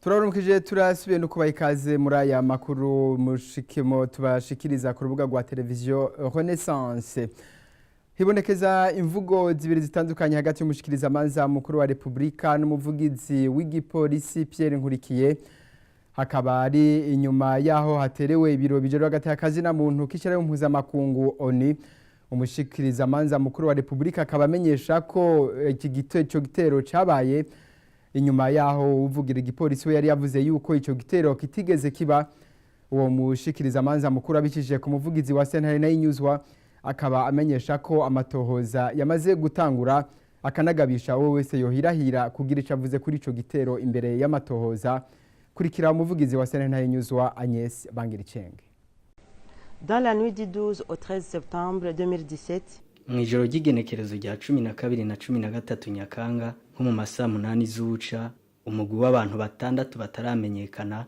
Turaramukije, turasubiye no kubaha ikaze muri aya makuru mushikimo tubashikiriza ku rubuga rwa televiziyo Renaissance. Hibonekeza imvugo zibiri zitandukanye hagati y'umushikirizamanza mukuru wa Repubulika n'umuvugizi w'igipolisi Pierre Nkurikiye. Hakaba ari inyuma yaho haterewe ibiro bijejwe hagati y'akazina muntu k'ishirahamwe mpuzamakungu ONU. Umushikirizamanza mukuru wa Repubulika akaba amenyesha ko iki ico gitero cabaye inyuma yaho uvugira igipolisi we yari yavuze yuko ico gitero kitigeze kiba. Uwo mushikirizamanza mukuru, abicishije ku muvugizi wa sentare Ntahinyuzwa, akaba amenyesha ko amatohoza yamaze gutangura, akanagabisha uwo wese yohirahira kugira ico avuze kuri ico gitero imbere y'amatohoza. Kurikira umuvugizi wa sentare Ntahinyuzwa, Agnes Bangiricenge. Dans la nuit du 12 au 13 septembre 2017, Mu ijoro ry'igenekerezo rya 12 na 13 Nyakanga, nko mu masaa 8 z'uca, umugwi w'abantu batandatu bataramenyekana,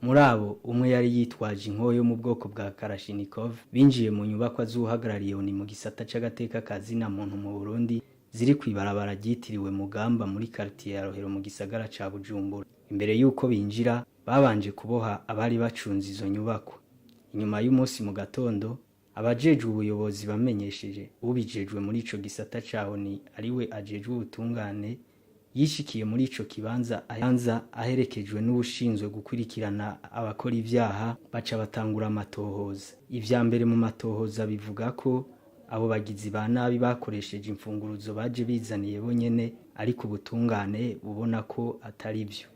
muri abo umwe yari yitwaje inkoho yo mu bwoko bwa Kalashnikov, binjiye mu nyubakwa z'uhagarariye ONU mu gisata c'agateka ka zina muntu mu Burundi, ziri kw'ibarabara ryitiriwe Mugamba muri quartier ya Rohero mu gisagara ca Bujumbura. Imbere y'uko binjira, babanje kuboha abari bacunze izo nyubakwa. Inyuma y'umunsi mu gatondo, abajejwe ubuyobozi bamenyesheje ubijejwe muri ico gisata ca ONU, ariwe ajejwe ubutungane, yishikiye muri ico kibanza ayanza aherekejwe n'uwushinzwe gukurikirana abakora ivyaha, baca batangura amatohoza. Ivya mbere mu matohoza bivuga ko abo bagizi ba nabi bakoresheje imfunguruzo baje bizaniye bonyene, ariko ubutungane bubona ko atari vyo.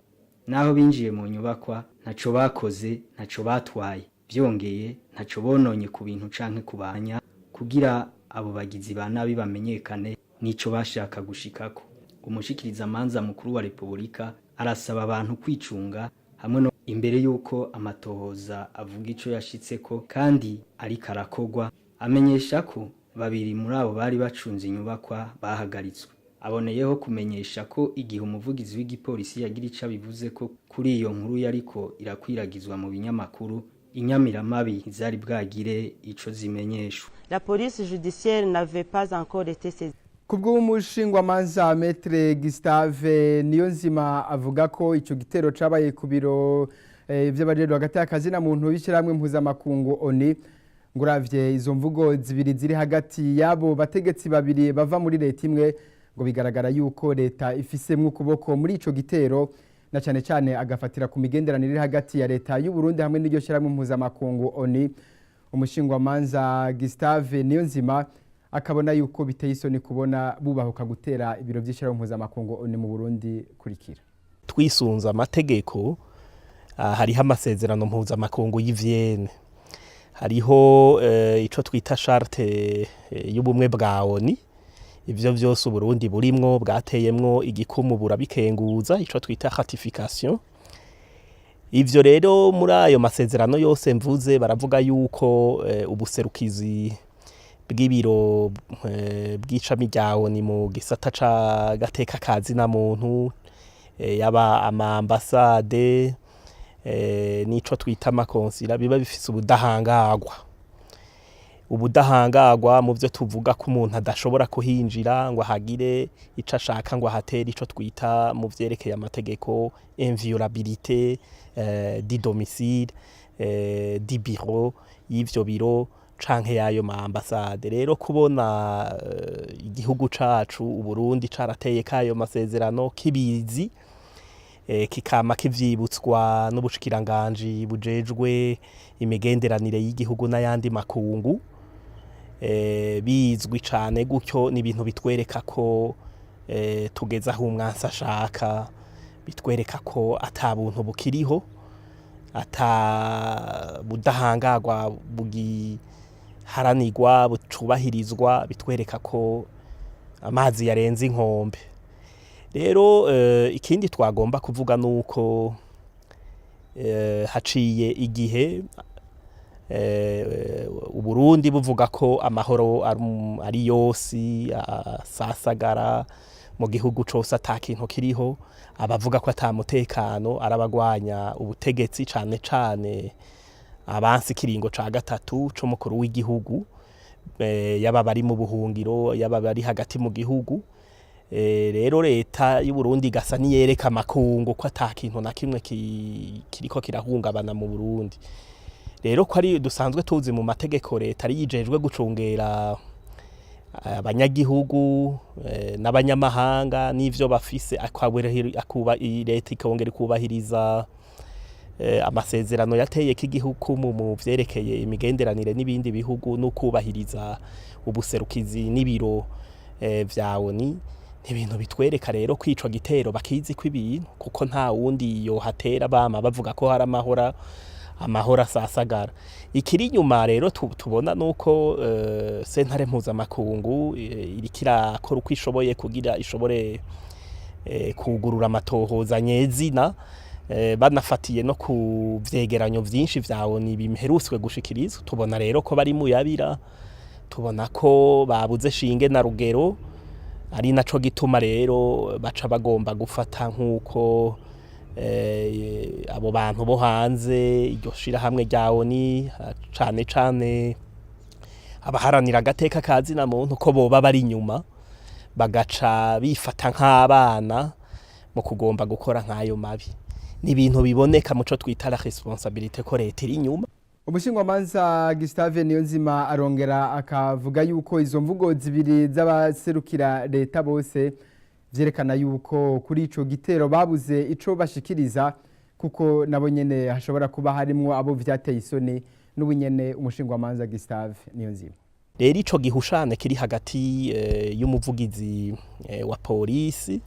Naho binjiye mu nyubakwa, ntaco bakoze, ntaco batwaye, vyongeye ntaco bononye ku bintu canke kubanya. Kugira abo bagizi ba nabi bamenyekane nico bashaka gushikako, umushikirizamanza mukuru wa Repubulika arasaba abantu kwicunga hamwe no imbere y'uko amatohoza avuga ico yashitseko kandi ariko arakogwa. Amenyesha ko babiri muri abo bari bacunze inyubakwa bahagaritswe. Aboneyeho kumenyesha ko igihe umuvugizi w'igipolisi yagira ico abivuze ko kuri iyo nkuru yariko irakwiragizwa mu binyamakuru, inyamiramabi ntizari bwagire ico zimenyeshwa. La police judiciaire n'avait pas encore été saisie. Kubw'umushingwamanza Maître Gustave Niyonzima, avuga ko ico gitero cabaye ku biro vy'abajejwe hagati y'akazina muntu b'ishirahamwe mpuzamakungu ONU, ngo uravye izo mvugo zibiri ziri hagati y'abo bategetsi babiri bava muri leta imwe, ngo bigaragara yuko leta ifisemwo ukuboko muri ico gitero, na cane cane agafatira ku migenderanire iri hagati ya leta y'u Burundi hamwe n'iryo shirahamwe mpuzamakungu ONU. Umushingwamanza Gustave Niyonzima akabona yuko biteye isoni kubona bubahuka gutera ibiro vy'ishirahamwe mpuzamakungu ONU mu Burundi. Kurikira. Twisunze amategeko, hariho amasezerano mpuzamakungu y'i Vienne, hariho ico twita charte y'ubumwe bwa ONU. Ivyo vyose Uburundi burimwo, bwateyemwo igikumu, burabikenguza, ico twita ratification. Ivyo rero, muri ayo masezerano yose mvuze, baravuga yuko ubuserukizi bw'ibiro bw'ishami rya ONU mu gisata c'agateka ka zina muntu, yaba ama ambassades n'ico twita ama consulats, biba bifise ubudahangarwa mu vyo tuvuga ko umuntu adashobora kuhinjira ngo ahagire ico ashaka, ngo ahatere ico twita mu vyerekeye amategeko inviolabilité du domicile, du bureau y'ivyo biro canke y'ayo ma ambassades. Rero kubona igihugu cacu Uburundi carateye kayo masezerano kibizi, kikama kivyibutswa n'ubushikiranganji bujejwe imigenderanire y'igihugu n'ayandi makungu, bizwi cane gutyo, ni ibintu bitwereka ko tugeze aho umwansi ashaka, bitwereka ko ata buntu bukiriho, ata budahangarwa bugiharanirwa bucubahirizwa, bitwereka ko amazi yarenze inkombe. Rero ikindi twagomba kuvuga nuko haciye igihe Uburundi buvuga ko amahoro ari yose asasagara mu gihugu cose, ata kintu kiriho. Abavuga ko ata mutekano arabagwanya ubutegetsi, cane cane abansi ikiringo ca gatatu c'umukuru w'igihugu, yaba bari mu buhungiro, yaba bari hagati mu gihugu. Rero leta y'u Burundi igasa niyereka amakungu ko ata kintu na kimwe kiriko kirahungabana mu Burundi. Rero ko ari dusanzwe tuzi mu mategeko, leta ari yijejwe gucungera abanyagihugu n'abanyamahanga n'ivyo bafise, akuba leta ikongera ikubahiriza amasezerano yateye k'igihugu mu vyerekeye imigenderanire n'ibindi bihugu, no kubahiriza ubuserukizi n'ibiro vya ONU. Ibintu bitwereka rero ko ico gitero bakizi ko ibintu, kuko nta wundi yohatera bama bavuga ko hari amahora, amahoro asasagara. Ikiri inyuma rero tubona nuko sentare mpuzamakungu iriko irakora uko ishoboye kugira ishobore kugurura amatohoza nyezina, banafatiye no ku vyegeranyo vyinshi vya ONU biherutse gushikirizwa. Tubona rero ko bari muyabira, tubona ko babuze shinge na rugero, ari naco gituma rero baca bagomba gufata nk'uko abo bantu bo hanze, iryo shirahamwe rya ONU, cane cane abaharanira agateka ka zina muntu, ko boba bari inyuma, bagaca bifata nk'abana mu kugomba gukora nk'ayo mabi. Ni ibintu biboneka muco twita la responsabilité, ko leta iri inyuma. Umushingwamanza Gustave Niyonzima arongera akavuga yuko izo mvugo zibiri z'abaserukira leta bose vyerekana yuko kuri ico gitero babuze ico bashikiriza, kuko nabo nyene hashobora kuba harimwo abo vyateye isoni. N'ubu nyene umushingwamanza Gustave Niyonzima. Rero ico gihushane kiri hagati y'umuvugizi wa polisi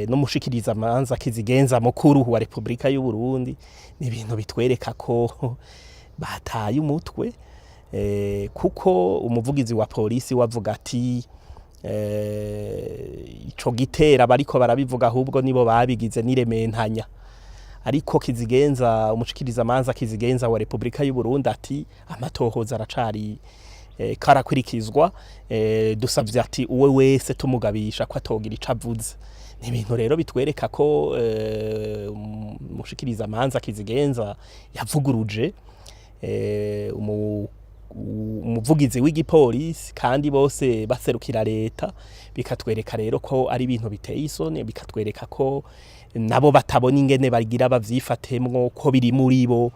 n'umushikiriza manza kizigenza mukuru wa Republika y'u Burundi ni ibintu bitwereka ko bataye umutwe, kuko umuvugizi wa polisi wavuga ati ico gitera bariko barabivuga, ahubwo nibo babigize n'irementanya. Ariko kizigenza, umushikiriza manza kizigenza wa Republika y'u Burundi ati amatohoza aracari karakurikizwa, dusavye ati uwe wese tumugabisha ko atogira ico avuze. Ni ibintu rero bitwereka ko umushikiriza manza kizigenza yavuguruje umuvugizi w'igipolisi, kandi bose baserukira leta. Bikatwereka rero ko ari ibintu biteye isoni, bikatwereka ko nabo batabona ingene bagira bavyifatemwo, ko biri muri bo.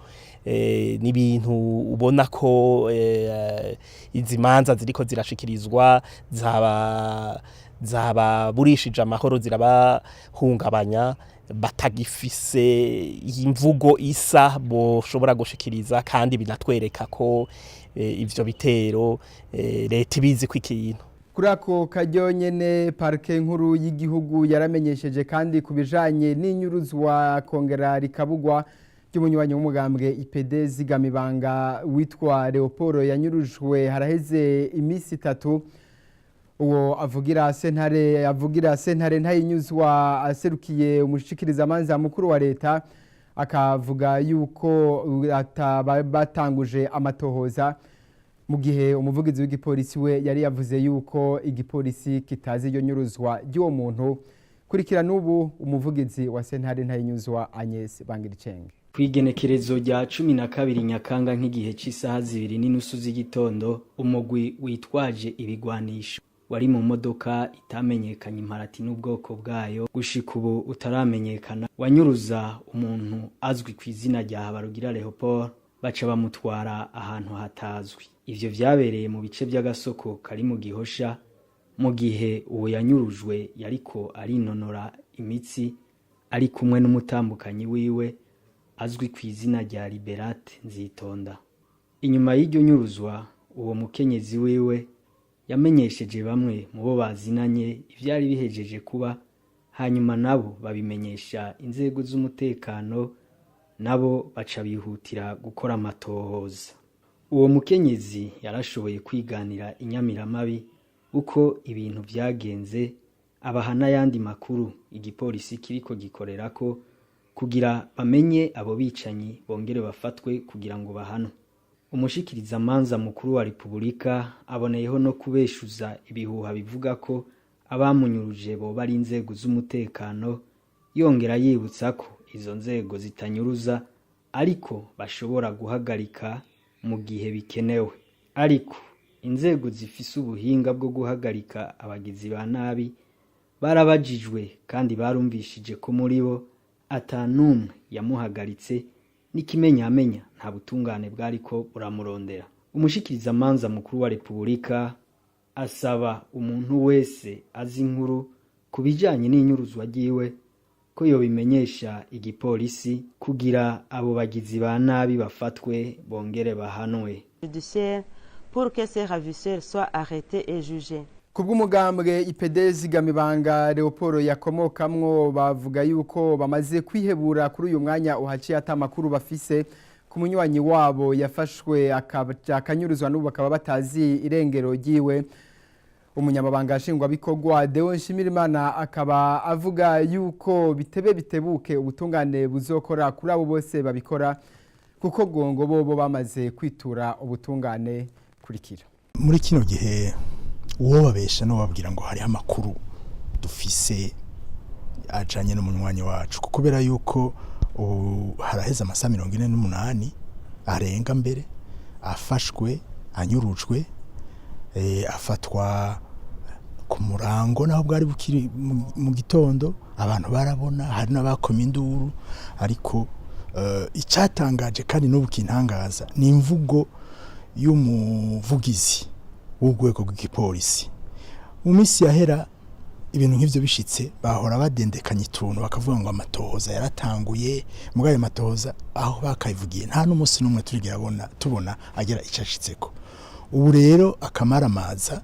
N'ibintu ubona ko izi manza ziriko zirashikirizwa zaba zababurishije amahoro, zirabahungabanya, batagifise imvugo isa boshobora gushikiriza. Kandi binatwereka ko ivyo bitero leta ibizi ko ikintu. Kuri ako karyo nyene, parike nkuru y'igihugu yaramenyesheje kandi ku bijanye n'inyuruzwa kongera rikabugwa ry'umunywanyi w'umugambwe IPD Zigamibanga witwa Leopold, yanyurujwe haraheze iminsi 3. Uwo avugira sentare ntayinyuzwa aserukiye umushikirizamanza mukuru wa leta akavuga yuko batanguje amatohoza, mu gihe umuvugizi w'igipolisi we yari yavuze yuko igipolisi kitazi iyo nyuruzwa ry'uwo muntu. Kurikira n'ubu umuvugizi wa sentare ntayinyuzwa Agnes Bangiricenge. Kw'igenekerezo rya 12 Nyakanga, nk'igihe c'isaha 2:30 z'igitondo, umugwi witwaje ibigwanisho wari mu modoka itamenyekanye imparati n'ubwoko bwayo gushika ubu utaramenyekana, wanyuruza umuntu azwi ku izina rya Habarugira Leopold, baca bamutwara ahantu hatazwi. Ivyo vyabereye mu bice by'agasoko kari mu Gihosha, mu gihe uwo yanyurujwe yariko arinonora imitsi ari kumwe n'umutambukanyi wiwe azwi ku izina rya Liberate Nzitonda. Inyuma y'iryo nyuruzwa, uwo mukenyezi wiwe yamenyesheje bamwe mu bo bazinanye ivyari bihejeje kuba, hanyuma nabo babimenyesha inzego z'umutekano, nabo baca bihutira gukora amatohoza. Uwo mukenyezi yarashoboye kwiganira inyamiramabi uko ibintu vyagenze, abaha n'ayandi makuru igipolisi kiriko gikorerako kugira bamenye abo bicanyi bongere bafatwe kugira ngo bahanwe. Umushikirizamanza mukuru wa Repubulika aboneyeho no kubeshuza ibihuha bivuga ko abamunyuruje boba ari inzego z'umutekano, yongera yibutsa ko izo nzego zitanyuruza, ariko bashobora guhagarika mu gihe bikenewe. Ariko inzego zifise ubuhinga bwo guhagarika abagizi ba nabi Barabajijwe kandi barumvishije ko muri bo ata n'umwe yamuhagaritse, n'ikimenyamenya nta butungane bwariko buramurondera. Umushikirizamanza mukuru wa Repubulika asaba umuntu wese azi inkuru ku bijanye n'inyuruzwa ryiwe ko yobimenyesha igipolisi kugira abo bagizi ba nabi bafatwe bongere bahanwe. Judiciaire pour que ces ravisseurs soient arrêtés et jugés. Kubw'umugambwe IPD Zigamibanga Leopold yakomokamwo, bavuga yuko bamaze kwihebura kuri uyu mwanya uhaciye ata makuru bafise ku munywanyi wabo yafashwe akanyuruzwa, n'ubu bakaba batazi irengero ryiwe. Umunyamabanga nshingwabikorwa Deo Nshimirimana akaba avuga yuko bitebe bitebuke ubutungane buzokora kuri abo bose babikora, kuko gongo bobo bamaze kwitura ubutungane. Kurikira. Muri kino gihe uwo babesha no babwira ngo hariho amakuru dufise ajanye n'umunywanyi wacu, kubera yuko ubu haraheze amasaha 48 arenga mbere afashwe, anyurujwe, afatwa ku murango naho bwari bukiri mu gitondo. Abantu barabona, hari n'abakoma induru, ariko icyatangaje kandi n'ubu kintangaza ni imvugo y'umuvugizi w'urwego rw'igipolisi. Mu minsi yahera ibintu nk'ivyo bishitse bahora badendekanya ituntu, bakavuga ngo amatohoza yaratanguye. Muri ayo matohoza aho bakabivugiye nta n'umunsi n'umwe turigera tubona agera icyo ashitseko. Ubu rero akamaramaza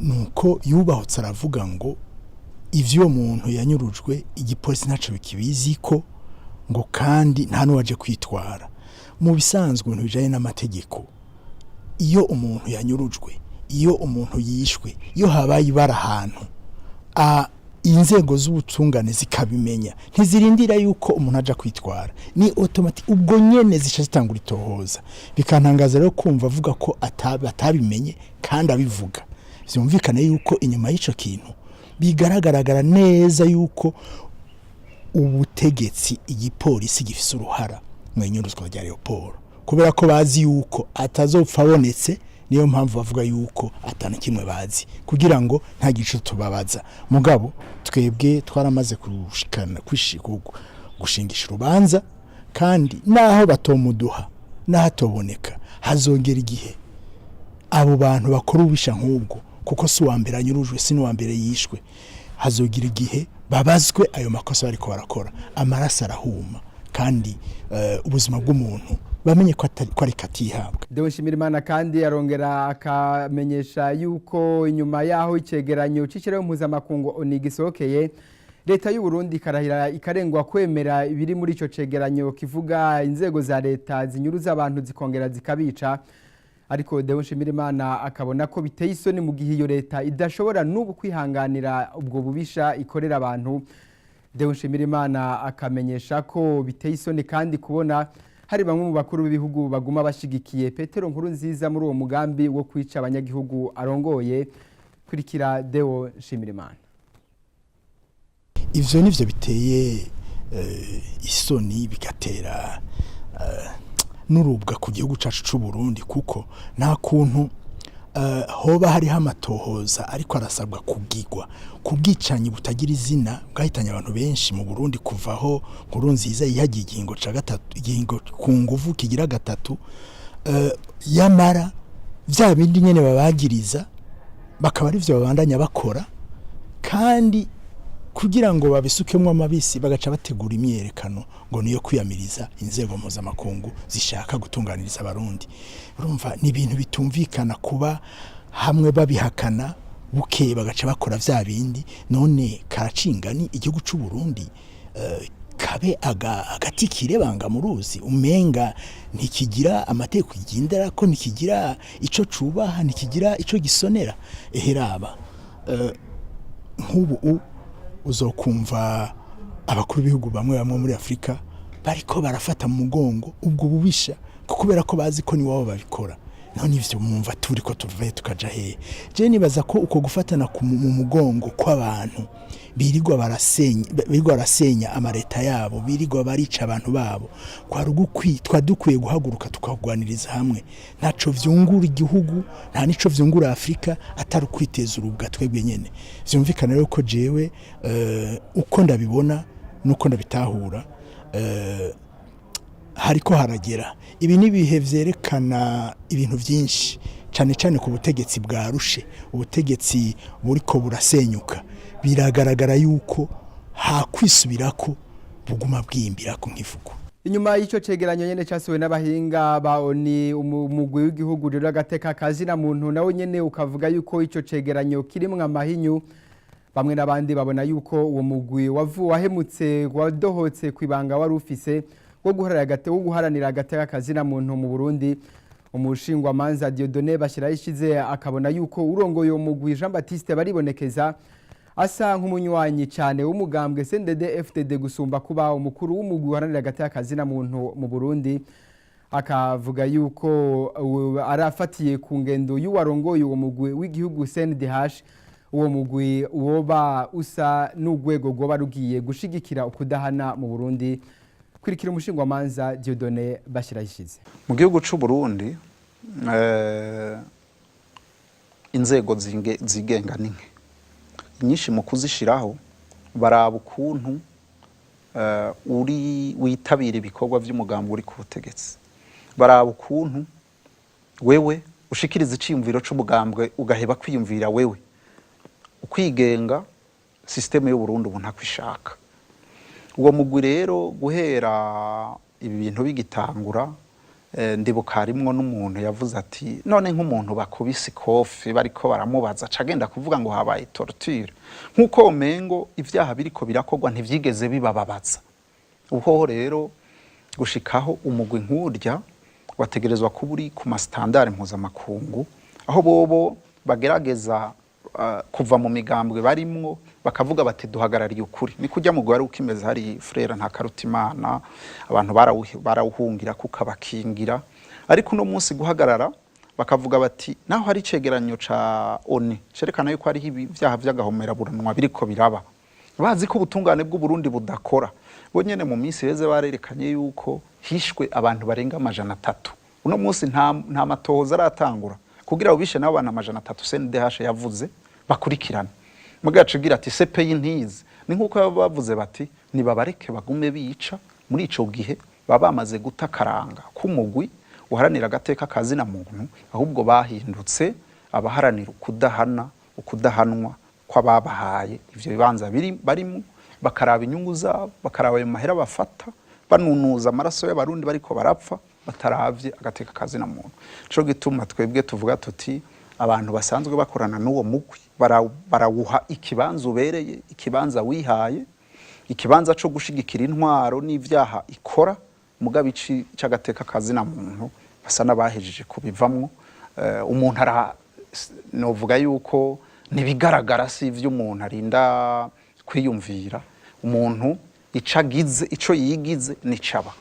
nuko yubahutse aravuga ngo ivyo muntu yanyurujwe igipolisi ntaco bikibizi ko, ngo kandi nta n'uwaje kwitwara. Mu bisanzwe ibintu bijanye n'amategeko, iyo umuntu yanyurujwe, iyo umuntu yishwe, iyo habaye ibara ahantu, inzego z'ubutungane zikabimenya, ntizirindira yuko umuntu aja kwitwara, ni automatique, ubwo nyene zica zitangura itohoza. Bikantangaza rero kumva avuga ko atabimenye kandi abivuga. Vyumvikane yuko inyuma y'ico kintu bigaragaragara neza yuko ubutegetsi, igipolisi gifise uruhara mu inyuruzwa rya Leopold, kubera ko bazi yuko atazopfa abonetse. Niyo mpamvu bavuga yuko atana kimwe bazi, kugira ngo nta gico tubabaza. Mugabo twebwe twaramaze kushikana gushingisha urubanza, kandi naho batomuduha, naho atoboneka, hazongera igihe abo bantu bakora ubisha nk'ubwo, kuko si uwa mbere anyurujwe, si n'uwa mbere yishwe. Hazogira igihe babazwe ayo makosa bariko barakora. Amaraso arahuma, kandi ubuzima bw'umuntu bamenye ko ko ari katihabwa. Deo Nshimirimana kandi arongera akamenyesha yuko inyuma yaho icegeranyo c'ishirahamwe mpuzamakungu ONU gisohokeye, leta y'u Burundi ikarahira ikarengwa kwemera ibiri muri ico cegeranyo kivuga inzego za leta zinyuruza abantu zikongera zikabica. Ariko Deo Nshimirimana akabona ko biteye isoni mu gihe iyo leta idashobora n'ubu kwihanganira ubwo bubisha ikorera abantu. Deo Nshimirimana akamenyesha ko biteye isoni kandi kubona hari bamwe mu bakuru b'ibihugu baguma bashigikiye Petero Nkurunziza muri uwo mugambi wo kwica abanyagihugu arongoye. Kurikira Deo Nshimirimana. Ivyo nivyo biteye isoni, bigatera n'urubwa ku gihugu cacu c'u Burundi, kuko nta kuntu hoba hariho amatohoza ariko arasabwa kugigwa ku bwicanyi butagira izina bwahitanye abantu benshi mu Burundi kuvaho Nkurunziza yihagiye igihingo ca gatatu, igihingo ku nguvu kigira gatatu, yamara vya bindi nyene babagiriza bakaba ari vyo babandanya bakora, kandi kugira ngo babisukemwo amabisi bagaca bategura imyiyerekano ngo niyo kwiyamiriza inzego mpuzamakungu zishaka gutunganiriza Abarundi. Urumva ni ibintu bitumvikana kuba hamwe babihakana, bukeye bagaca bakora vya bindi. None karacingani igihugu c'u Burundi kabe agati kirebanga mu ruzi, umenga ntikigira amategeko igendera ko, ntikigira ico cubaha, ntikigira ico gisonera. Eheraba nk'ubu uzokumva abakuru b'ibihugu bamwe bamwe muri Afurika bariko barafata mu mugongo ubwo bubisha, kubera ko bazi ko niwabo babikora. None ivyo mwumva turiko tuvaye tukaja hehe? Je nibaza ko uko gufatana mu mugongo kw'abantu birirwa barasenya amareta yabo, birirwa barica abantu babo, kwari dukwiye guhaguruka tukagwaniriza hamwe. Ntaco vyungura igihugu, nta nico vyungura Afrika, atari ukwiteza urubwa twebwe nyene. Vyumvikana rero ko jewe uko ndabibona nuko ndabitahura, hariko haragera. Ibi ni ibihe vyerekana ibintu vyinshi, cane cane ku butegetsi bwa rushe, ubutegetsi buriko burasenyuka. Biragaragara yuko hakwisubirako buguma bwiyimbirako nk'ifuku. Inyuma y'ico cegeranyo nyene casohowe n'abahinga ba ONU, umugwi w'igihugu rero agateka kazina muntu nawe nyene ukavuga yuko ico cegeranyo kirimwo amahinyu. Bamwe n'abandi babona yuko uwo mugwi wahemutse, wadohotse kwibanga wari ufise wo guharanira agateka kazina muntu mu Burundi. Umushingwamanza Dieudonné Bashirayishize akabona yuko urongoye uwo mugwi, Jean Baptiste Baribonekeza, asa nk'umunywanyi cyane w'umugambwe CNDD FDD gusumba kuba umukuru w'umugwi uharanira agateka kazina muntu mu Burundi. Akavuga yuko arafatiye ku ngendo y'uwarongoye uwo mugwi w'igihugu CNDH, uwo mugwi woba usa n'urwego rwoba rugiye gushigikira ukudahana mu Burundi. Kurikira umushingwamanza Dieudonné Bashirayishize. Mu gihugu c'u Burundi inzego zigenga ni nke. Inyinshi mu kuzishiraho baraba ukuntu uri witabira ibikorwa vy'umugambi uri ku butegetsi, baraba ukuntu wewe ushikiriza iciyumviro c'umugambwe, ugaheba kwiyumvira wewe. Ukwigenga, système y'u Burundi ubu ntakwishaka. Uwo mugwi rero, guhera ibi bintu bigitangura, ndibuka harimwo n'umuntu yavuze ati: "None nk'umuntu bakubise ikofi bariko baramubaza, aca agenda kuvuga ngo habaye torture, nk'uko umengo ivyaha biriko birakorwa ntivyigeze bibababaza." Uhoho rero gushikaho umugwi nk'urya wategerezwa kuba uri ku ma standards mpuzamakungu, aho bobo bagerageza kuva mu migambwe barimwo, bakavuga bati: "Duhagarariye ukuri." Ni kujya mu wari ukimeze hari frère Ntakarutimana, abantu barawuhungira kukabakingira. Ariko uno munsi guhagarara bakavuga bati naho hari icegeranyo ca ONU cerekana yuko hariho ibyaha vy'agahomeraburanwa biriko biraba, bazi ko ubutungane bw'u Burundi budakora. Bo nyene mu minsi heze barerekanye yuko hishwe abantu barenga 300. Uno munsi nta matohoza aratangura kugira ngo bishe nabo abantu 300 CNDH yavuze bakurikirana. Mugacu igira ati CPI ntize. Ni nkuko baba bavuze bati nibabareke bagume bica. Muri ico gihe baba bamaze guta akaranga k'umugwi uharanira agateka kazina muntu, ahubwo bahindutse abaharanira ukudahana, ukudahanwa kw'ababahaye ivyo bibanza biri barimo, bakaraba inyungu zabo, bakaraba ayo mahera bafata banunuza amaraso y'Abarundi bariko barapfa, bataravye agateka kazina muntu. Nico gituma twebwe tuvuga tuti abantu basanzwe bakorana n'uwo mugwi barawuha ikibanza ubereye, ikibanza wihaye, ikibanza co gushigikira intwaro n'ivyaha ikora, mugabo ici c'agateka kazina muntu basa n'abahejeje kubivamwo. Umuntu ara novuga yuko ntibigaragara, si ivyo umuntu arinda kwiyumvira. Umuntu ico agize, ico yigize, nicaba.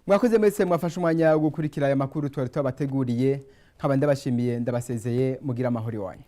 Mwakoze mwese mwafashe umwanya wo gukurikira aya makuru twari twabateguriye. Nkaba ndabashimiye, ndabasezeye. Mugira amahoro iwanyu.